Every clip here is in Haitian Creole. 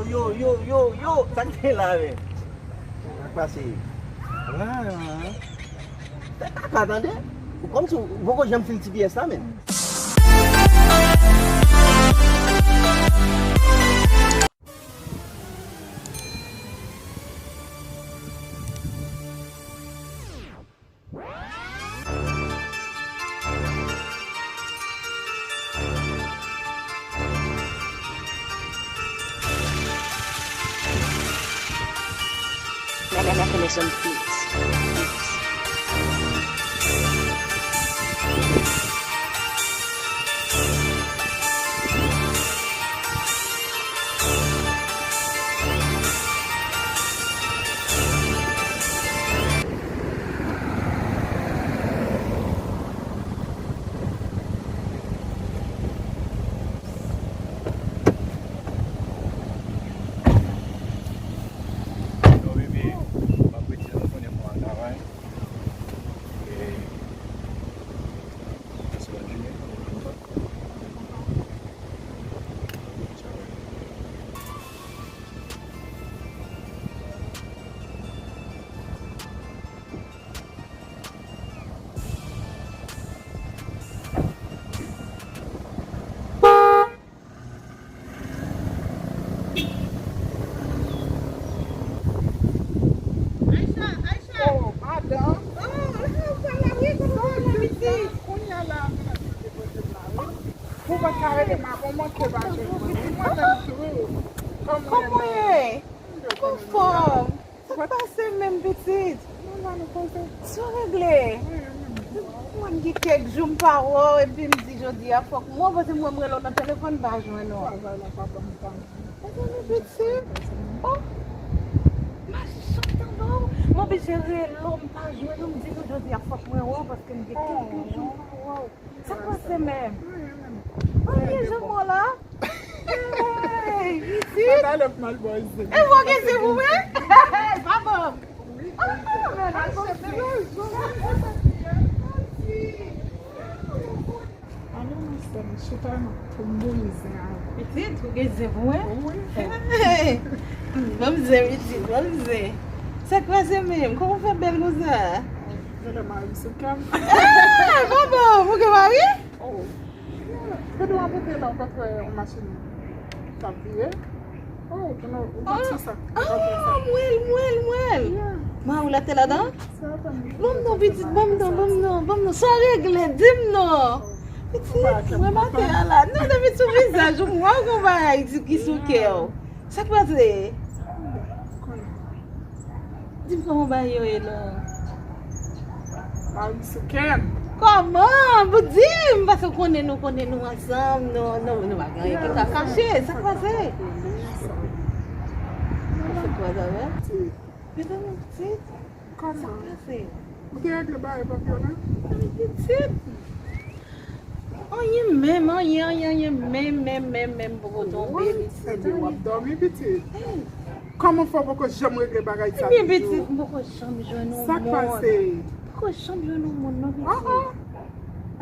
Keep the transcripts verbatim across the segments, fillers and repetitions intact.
Yo, yo, yo, yo, sa k gen la menm? Sa k pase? Fè kaka tande. Ou kòmsi ou poko janm fil T P S la menm. Mechanism Beats. Yo, bebe, m ap retire, nou konnen pou al travay. E, Aïcha, Aïcha. Oh, madanm. Oh, ou pa la, wi, kòman w ye, pitit? Kounye a la, ou pa ka rele m, ou manke pa jwenn mwen. Mwen menm tou. Kòman w ye? Anfòm. Sa k pase menm, pitit? Mwen la, nou poze. Sa w regle? Mwen gen kèk jou m pa wè w, epi m di jodi a fòk m wè w, paske m wè m rele w nan telefòn, m pa jwenn ou. Travay la pa ban m tan. Mezanmi, pitit. Oh, m a janm tande w. M oblije rele w, m pa jwenn ou, m di nou jodi a fòk mwen wè w, paske m gen kèk jou m pa wè w. Sa k pase menm? Anyen, jan mò la? Hey, isit? Sa talè m al bò isit. E mò gen se pou mwen? Hey, pa ban m. Ah, men nan se mwen. Alò, mon sè, m chita nan pou m bouyi zen avè w. Pitit, ou gen zen pou mwen? Wi. Hey, ban m zen, pitit, ban m zen. Sa k pase menm? Kòman w fè bèl konsa? Gade mari m sou kè m. Hey, pa ban m, ou gen mari? Oh. Gade w ap monte la, ou pa t wè yon machin k ap vire? Oh, ou pa t wè sa? Ah, m wè l, m wè l, m wè l. Yeah. Mari w la te ladan? Ban m non, pitit, ban m non, ban m non, ban m non. Sa w regle, di m non. Pitit, mwen maten an la. Non, depi sou vizaj ou, m wè w gon bagay ki sou kè w. Sa k pase? Di m kòman bagay yo ye la. Mari m sou kè m. Kòman? Pou di m, paske w konnen nou, konnen nou ansanm, nou, nou, nou pa gen anyen ki ka kache. Sa k pase? Sa k pase avè w? Mezanmi, pitit. Kòman? Sa k pase? Ou te regle bagay papye w la? Ay, pitit. Anyen menm, anyen, anyen, anyen, menm, menm, menm, menm, poko tonbe, pitit. Epi w ap dòmi, pitit? Hey. Kòman fè w poko janm regle bagay sa toujou? Ebyen, pitit, m poko janm jwenn yon moun. Sa k pase? Poko janm jwenn yon moun, non, pitit. Ah, ah.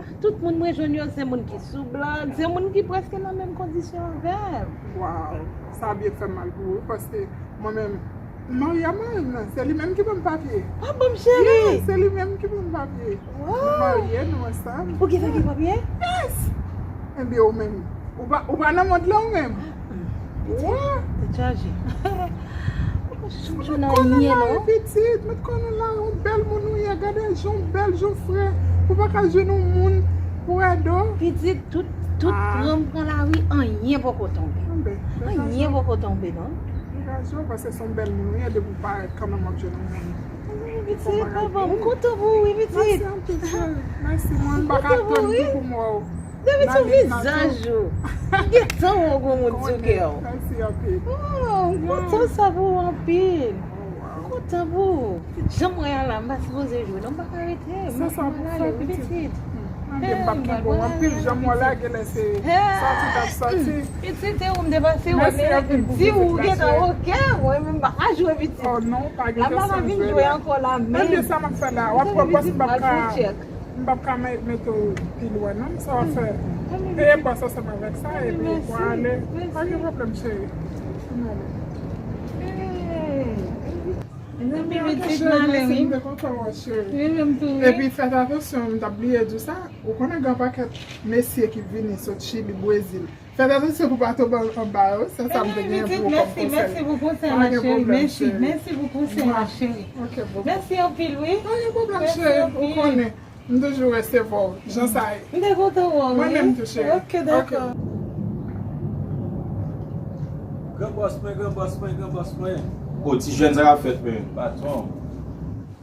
Ah, tout moun mwen jwenn yo, se moun ki sou blag, se moun ki prèske nan menm kondisyon avè m. Waw, sa byen fè m mal pou ou, paske mwen menm, m marye a mari m nan, se li menm ki ban m papye. Pa ban m, cheri. Yeah, se li menm ki ban m papye. Waw. Nou marye, nou ansanm. Ou gentan gen papye? Yes. Ebyen, ou menm, ou pa, ou pa nan mond lan ou menm? Pitit, tèt chaje. Ou pa janm jwenn anyen, non. Pitit, mwen t konn ou la, yon bèl moun ou ye, gade jan w bèl, jan w fre. Ou pa ka jwenn yon moun pou ede w? Pitit, tout, tout pran m pran lari, anyen poko tonbe. Anyen poko tonbe, non. Degaje w, paske se yon bèl moun ou ye, depi w parèt kanmenm w ap jwenn yon moun. Pitit, papa, m kontan pou ou, wi, pitit. Mèsi anpil, cheri. Mèsi, mwen, m pa ka tann tou pou m wè w. Depi sou vizaj ou, m gentan wè w gon moun sou kè w. Mèsi anpil. Oh, m kontan sa pou ou anpil. M kontan pou ou. Jan m wè a la, m pa sipoze jwe non, m pa ka rete. Se sa pou fè, pitit. Mande m p ap kenbe w anpil, jan m wè w la, genlè se sòti t ap sòti. Pitit, e ou m te pase wè, men di ou gentan oke, mwen menm m pa ka jwe, pitit. Oh non, pa gen kesyon jwe la. Vin jwe ankò la menm. Ebyen, sa m ap fè la, w ap pran pòz, m p ap ka. M p ap ka me-, mete w pi lwen non, sa w ap fè. Peye bòs ansanm avèk sa, epi pou ale. Pa gen pwoblèm, cheri. Ann ale. Cheri, mèsi, m te kontan wè w, cheri. Epi fèt atansyon, m t ap bliye di w sa. Ou konnen gen yon pakèt mesye ki vini sot Chili, Brezil. Fèt atansyon pou pa tonbe anba yo, se sa m te gen pou w kòm konsèy. Mèsi pou konsèy la, cheri. Mèsi, mèsi pou konsèy la, cheri. Ok, boo. Mèsi anpil, wi. Pa gen pwoblèm, cheri. Ou konnen. M toujou resevwa w jan sa ye. M te kontan wè w, wi. Mwen menm tou, cheri. Ok, dakò. Gran bòs mwen, gran bòs mwen, gran bòs mwen. O, ti jèn, sa k ap fèt, men? Patwon.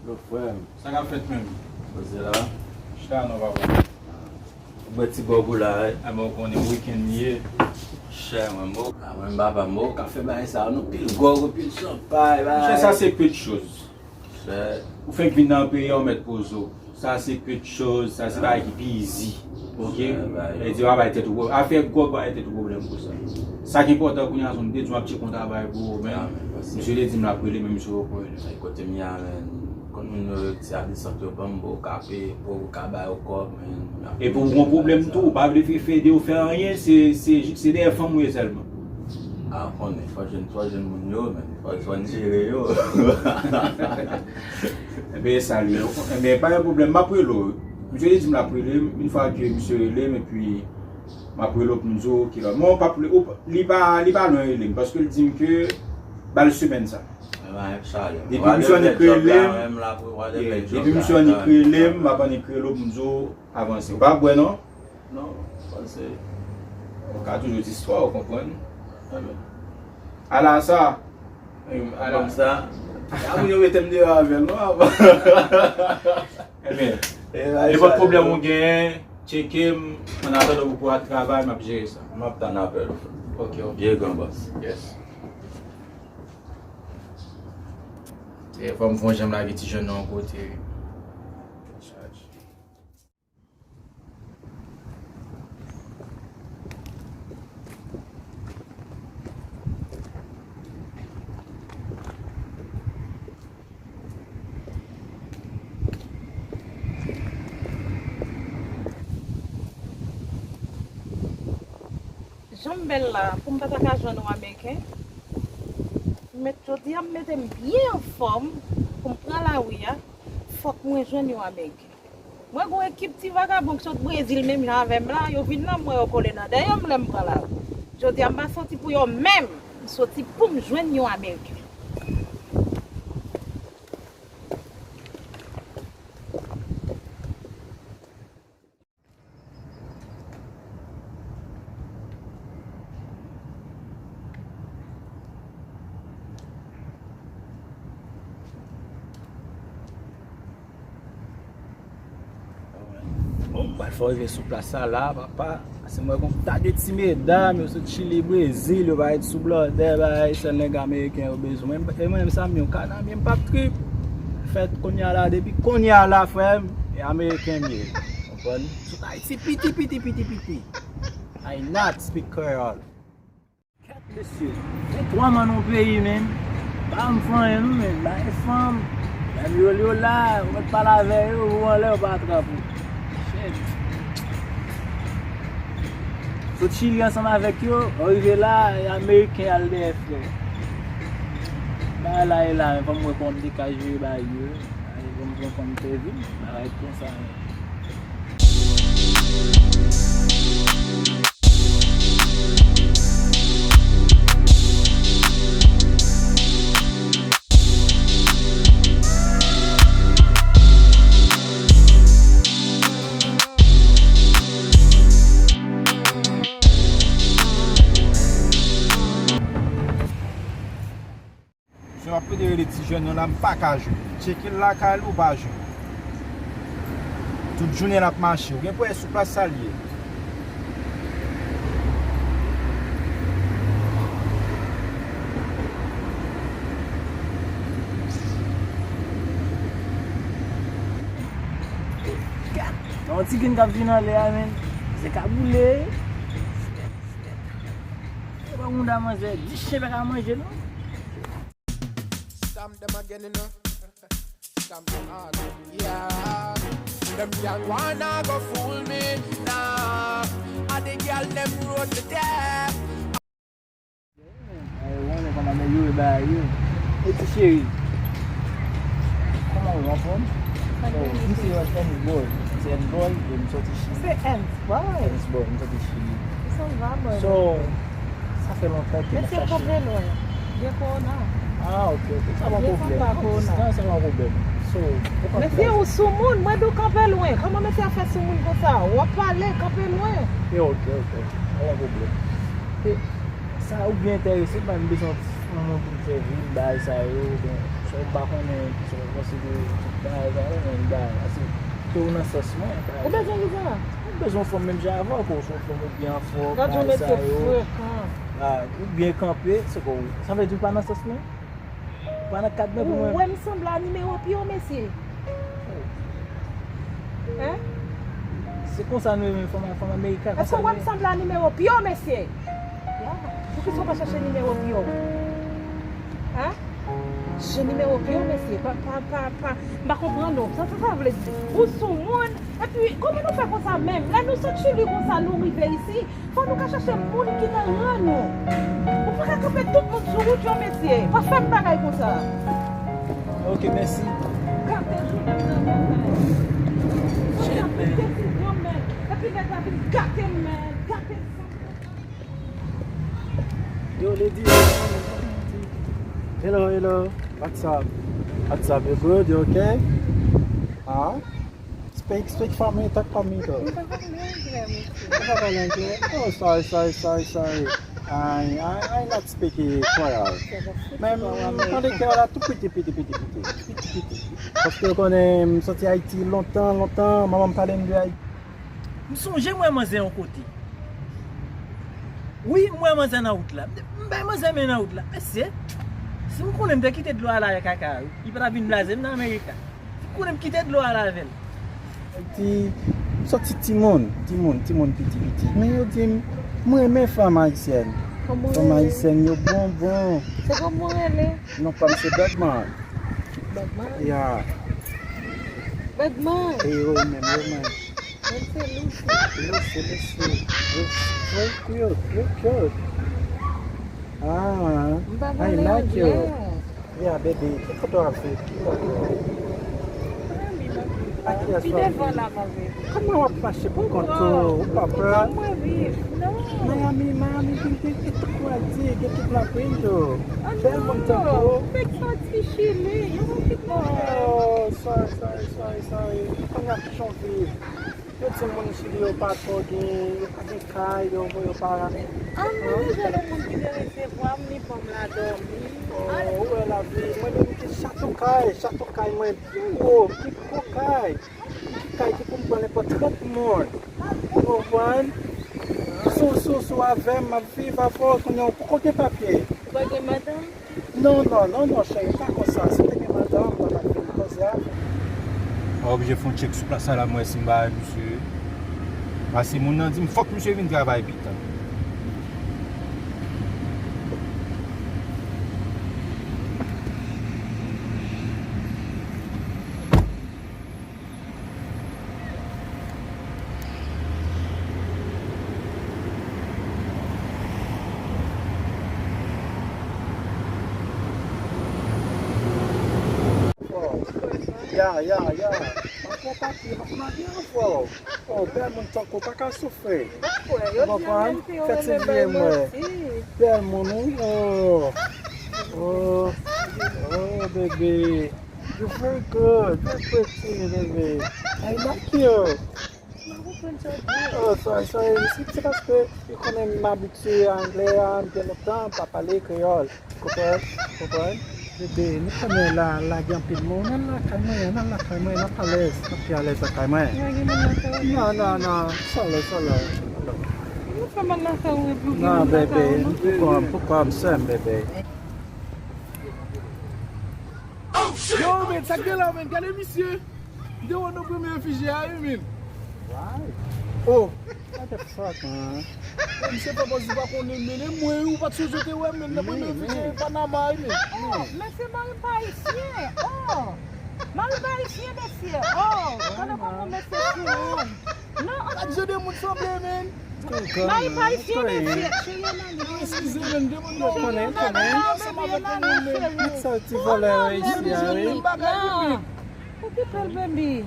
Lo frè m. Sa k ap fèt, men? Koze la. Chita non, papa. Ou bwè ti bòg ou la, wi. A, men ou konnen wikenn li ye. Chè, mwen, mò. A, mwen, papa, mò, ka fè bagay sa, nou pil gwòg, pil chanpay, bagay. Monchè, sa se peu de choses. Ou fenk vin nan peyi a, ou mèt poze w. Sa se peu de choses, sa se bagay ki pi easy. Ok? E di w pa bay tèt ou pwoblèm. Afè gwòg pa bay tèt ou pwoblèm pou sa. Sa ki enpòtan kounye a, se m te di w m ap tcheke yon travay pou ou, men misye te di m l ap rele, men misye poko rele. Kote m ye a, men, konn moun yo ti a desant yo ban m, bon, ou ka peye pou ou ka ba yo kòb, men. Epi ou gon pwoblèm tou, ou pa vle fè, fè ede yo fè anyen, se, se, se dèyè fanm ou ye sèlman. A, konnen, fò jwenn, fò jwenn moun yo, men, fò, fò n jere yo. Enben, e sa l ye. Enben, pa gen pwoblèm, m ap rele w. Misye te di m l ap rele m, yon fwa ke misye rele m, epi m ap rele w pou m di w kilè. Men w p ap, ou p-, li pa, li pa lwen rele m, paske l di m ke ba l semèn sa. Depi misye annik rele m, depi misye annik rele m, m ap annik rele w pou m di w avanse. Ou pa bwè non? Non, paske ou ka toujou di istwa, ou konprann? Ala sa. Ala sa. A moun yo mete m deyò avè l non avan. Ebyen, nenpòt pwoblèm ou genyen, tcheke m, an atandan ou pou al travay, m ap jere sa. M ap tann apèl ou. Ok, ok. Byen gran bòs. Yes. E fò m fè yon jan m lage ti jèn nan yon kote. Jan m bèl la, pou m pa ta ka jwenn yon Ameriken, m mèt jodi a m mete m byen anfòm pou m pran lari a, fòk mwen jwenn yon Ameriken. Mwen gon ekip ti vagabon k sot Brezil menm jan avè m la, yo vin nan mwen, yo kole nan dèyè m lè m pran lari. Jodi a m pa soti pou yo menm, m soti pou m jwenn yon Ameriken. Bon, m pral fè w rive sou plas sa la, papa. Paske m wè gon ta de ti medam, yo sot Chili, Brezil, yo parèt sou blòdè, bagay, sèl nèg ameriken yo bezwen. Mwen, e mwen menm sa m ye, yon kanabyen, m p ap trip. Fèt kounye a la, depi kounye a la, frè m, e ameriken m ye. Konprann? Sot Ayiti, piti, piti, piti, piti. I not speak Creole. Kèt, mesye. Gen twa mann yon peyi, menm. Pa m fè anyen, non, menm. Ba e fanm. Menm yo, yo la, ou mèt pale avè yo, ou anlè, yo pa atrap ou. Shit. Sot Chili ansanm avèk yo, ou rive la, e ameriken al dèyè frè. Bagay la, e la, men fò m wè kòman m te ka jere bagay yo. Ay, bon, bon, kòm te vin, bagay konsa, men. Misye ap plede rele ti jèn nan la, m pa ka jwenn. Tcheke l lakay li, ou pa jwenn. Tout jounen l ap mache. Ou gen pou wè sou plas sa l ye. Gad! Yon ti grenn k ap vin anlè a, men. Se ka boule. E pa moun da manzè, di chen pa ka manje, non. Stamp dem again, you know. Stamp dem hard. Yeah. Dem gyal wanna go fool me now. All the gyal dem road to death. Ay, ou konnen kòman nèg yo ye bagay yo. E ti cheri. Ou anfòm? So, m se Ernst Boy. M se Ernst Boy, e m soti Chili. Se Ernst Boy. Ernst Boy, m soti Chili. Sa va, boy? So, sa fè lontan ke m ap chache. Mesye, kanpe lwen. Gen kowona. Ah, ok, ok. Sa pa pwoblèm. Gen kowona. Non, sa pa pwoblèm. So, ou pa... Mesye, ou sou moun, mwen di w kanpe lwen. Kòman mesye a fè sou moun konsa? W ap pale, kanpe lwen. E ok, ok. Sa pa pwoblèm. E sa ou byen enterese, m bezwen yon moun pou m fè vin, bagay sa yo, oubyen, so, m pa konnen, so, konside bagay sa yo, men bagay, ase, ke ou nan sans mwen, bagay sa yo. Ou bezwen kisa? M bezwen yon fanm menm jan avè w, ke w se yon fanm ou byen anfòm, bagay sa yo. Gad yon mesye frekan. Ah, ou byen kanpe, se ke w, sa vle di w pa nan sans mwen? Ou pa nan kad mwen pou mwen. Ou wè m sanble a nimewo pye w, mesye? Hein? Se konsa nou renmen fanm, fanm ameriken, konsa nou renmen. Èske w wè m sanble a nimewo pye w, mesye? Ya. Poukisa w pa chache nimewo pye w? Hein? Jan nimewo pye w, mesye. Pa, pa, pa, pa. M pa konprann ou. Sa, sa, sa vle di. Ou sou moun. Epi, kòman nou fè konsa menm? Lè nou sot Chili konsa, nou rive isi. Fò nou ka chache moun ki nan ran nou. Ou pa ka kanpe tout moun sou wout yo, mesye. Pa fè m bagay konsa. Ok, mèsi. Gate jounen m nan, men. Sa vin desizyon, men. Epi nèg la vin gate m, men. Gate sa. Yo, lady. Hello, hello. What's up? What's up? You good? You okay? Huh? Speak, speak for me, talk for me, though. Mwen pa pale anglè, mesye. Ou pa pale anglè? Oh, sorry, sorry, sorry, sorry. I, I, I not speak Creole. Men m tande Creole la tou piti, piti, piti, piti, piti, piti. Paske w konnen, m soti Ayiti lontan, lontan, manman m pale m de Ayiti. M sonje m wè manzè yon kote. Wi, m wè manzè nan wout la. M bay manzè men nan wout la. Mesye, si m konnen m te kite dlo a la avè kaka, wi. Li pa t ap vin blaze m nan Amerika. Konnen m kite dlo a la avè l. Ti, m soti timoun, timoun, timoun piti, piti. Men yo di m, m renmen fanm ayisyèn. Fanm ayisyèn yo bon, bon. Se kòman w rele? Non pa m se Bègman. Bègman? Ya. Bègman? E yo menm, yo menm. Mwen se Lucy. Lucy, Lucy. You're so cute, you're cute. Ah, I like you. Yeah, baby, ki kote w ap viv? Ki kote w ap viv? Miami, m ap viv la. Pi devan la, m ap viv. Kòman w ap mache pou kont ou? Ou pa pè? Miami, Miami, gen, gen, gen tout kwati, gen tout lapli tou. Bèl moun tankou ou. Fèk soti Chili, yo pa kit la. Oh, sorry, sorry, sorry, sorry. Kòman w ap viv? Yo di moun Chili yo pa twò gen, yo pa gen kay, yo, yo pa... An, mwen bezwen yon moun ki vin resevwa m, li ban m la dòmi. Oh, ou wè lavi, mwen menm ki chato kay, chato kay mwen pi wo, pi gwo kay. Kay ki pou m pran nenpòt trant moun. Ou konprann? Si w, si w, si w avè m, m ap viv avè w, kounye a ou poko gen papye. Ou pa gen madanm? Non, non, non, non, cheri, pa konsa. Si w te gen madanm, m pa t ap vin koze avè w. Ou oblije fè yon tchèk sou plas la, la, m wè si m pa wè misye. Paske moun nan di m fòk misye vin travay pita. Ya, ya, ya. Ankò papi, m ap marye avè w. Oh, bèl moun tankou w pa ka soufri. Ou konprann? Fè ti vye mwen. Bèl moun, wi. Oh. Oh. Oh, baby. You're very good, very pretty, baby. I like you. Oh, sorry, sorry. Se, se paske ou konnen m abitye a anglè a, m gen lontan m pa pale kreyòl. Konprann? Konprann? Bebe, nou konnen la, la gen anpil moun. Ann lakay mwen, ann lakay mwen, n ap alèz, n ap pi alèz lakay mwen. Non, non, non, solo, solo, solo. Non, bebe, poukwa, poukwa m sè m, bebe. Yo, men, sa k gen la, men? Gade misye. M te wè w nan premye refijye a, wi, men. Why? Oh. What the fuck, man? Misye pa pòz li pa konnen, men, e mwen, wi, ou pa t sonje te wè, men, nan premye refijye Panama, wi, men. Oh, men se mari m pa ayisyen. Oh. Mari m pa ayisyen, mesye. Oh, gade kòman mesye sou moun. Non, gad jan de moun sanble, men. Mari pa ayisyen, mesye. Eskize, men, de moun yo konnen, konnen. Ansanm avèk yon moun, men. Tout sa ti vòlè yo isi a, wi. Bagay, wi, men. Okipe l, baby.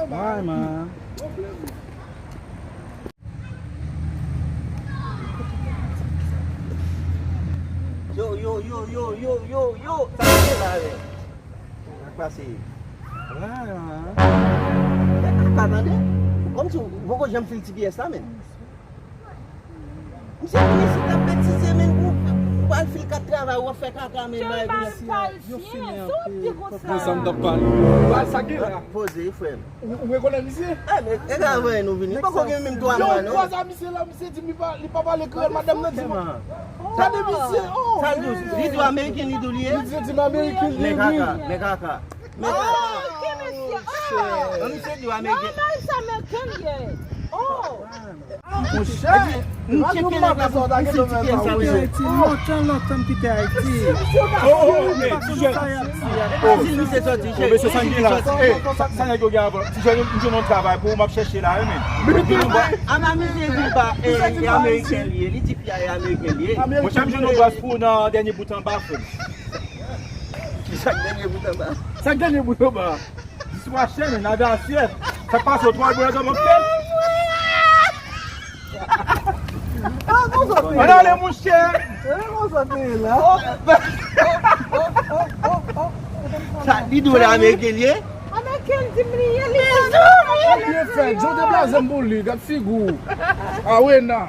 Why, man? Yo, yo, yo, yo, yo, yo, yo, sa k pase la, men? Sa k pase? Why, man? Men kaka, tande? Kòmsi w poko janm fil ti pyès la, men. Misye vin isit ap betize, men ou, ou al fil kat travay, w ap fè kaka, men bay pou misye. Yo fini anpil. Papa. Sa m t ap pale. Sa k gen la? Poze, frè m. Ou, ou rekonèt misye? Eh, men, e ka voye nou vini. Li poko gen menm twa mwa, non? Yo, kwaze misye la, misye di li pa, li pa pale kreyòl, madanm nan di, gade misye, oh! Sa l di w, li di w ameriken li di w li ye? Li di, di m ameriken li ye, wi. Men kaka, men kaka. Men kaka. Oh, ok, mesye, oh! An misye di w ameriken. Non, non, se ameriken li ye. Oh! Monchè, m tcheke nèg la pou fè ti pyès sa, wi. Ayiti, lontan, lontan m kite Ayiti. Oh, oh, oh, men, ti jèn. Fasil misye sòti, cheri. Oh, mesye Sangila. Eh, sa, sa nèg yo gen avan? Ti jèn, m jwenn yon travay pou ou, m ap chèche la, wi, men. Ama misye di l pa, eh, e ameriken li ye. Li di fi a e ameriken li ye. Monchè, m jwenn yon bas pou ou nan dènye bout anba, frè m. Ki sa k dènye bout anba? Sa k dènye bout anba? Distwache, men, nage a syèl. Sa k pase w twò bwè zòm anpil? Ann ale, monchè. Sa, li di w la ameriken li ye? Ameriken di m li ye, li. Byen fèt, Joe te blaze m pou li, gad figi w. Awena.